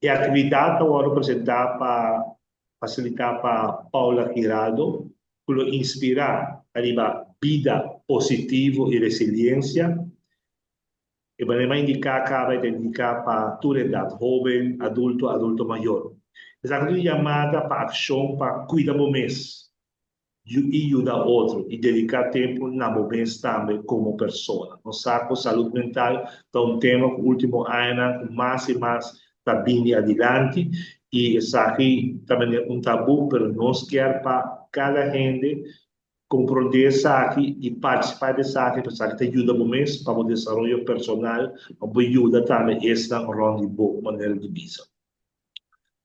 E aktividat ta wòrdu presentá pa fasilitá pa Paula Giraldo, ku lo inspirá riba bida positivo i resiliensia. E manera indiká kaba e ta indiká pa tur edat, hóben, adulto, adulto mayor. Esaki ta un yamada pa akshon pa kuida bo mes i yuda otro i dediká tempu na bo mes tambe komo persona. Nos sa ku salud mental ta un tema ku último añanan ku mas i mas ta bini adilanti i esaki ta manera un tabú, pero nos kier pa kada hende komprondé esaki i partisipá di esaki, pasobra esaki ta yuda bo mes pa bo desaroyo personal, pa bo yuda tambe esnan rònt di bo manera di bisa.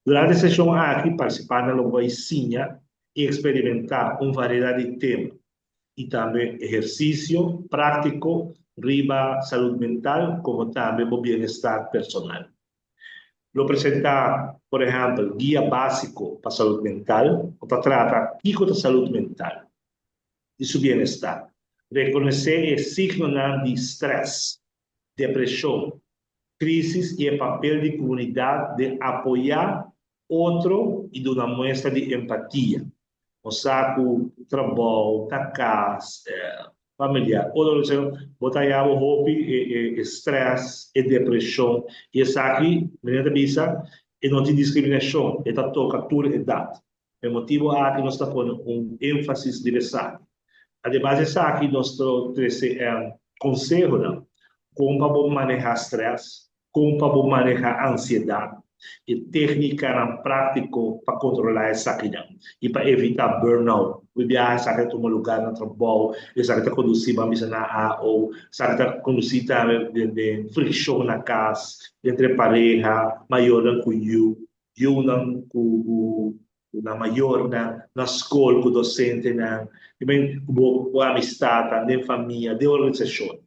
Durante e seshon aki, partisipantenan lo bai siña i eksperimentá un variedat di tema i tambe ehersisio práktiko riba salud mental komo tambe bo bienestar personal. Lo presentá, por ehèmpel, guia básiko pa salud mental ku ta trata kiko ta salud mental i su bienestar, rekonosé e signonan di strès, depreshon, krísis i e papel di komunidat den apoyá otro i duna muestra di empatia. Nos sa ku trabou, ta kas, familiar, otro kos, bo ta haña bo hopi e strès, e depreshon i esaki, manera ta bisa, e no tin diskriminashon, e ta toka tur edat. Pa e motibu aki nos ta pone un énfasis riba esaki. Ademas di esaki nos ta trese konsehonan kon pa bo manehá strès, Kon pa bo maneha ansiedat i téknikanan práktiko pa kontrolá esakinan i pa evitá burnout. Hopi biaha esaki ta tuma lugá na trabou, esaki ta kondusí ban bisa na AO, esaki ta kondusí tambe den frikshon na kas, entre pareha, mayornan ku yu, yunan ku nan mayornan, na skol ku dosentenan, ku bo amistatnan, den famia, den organisashon.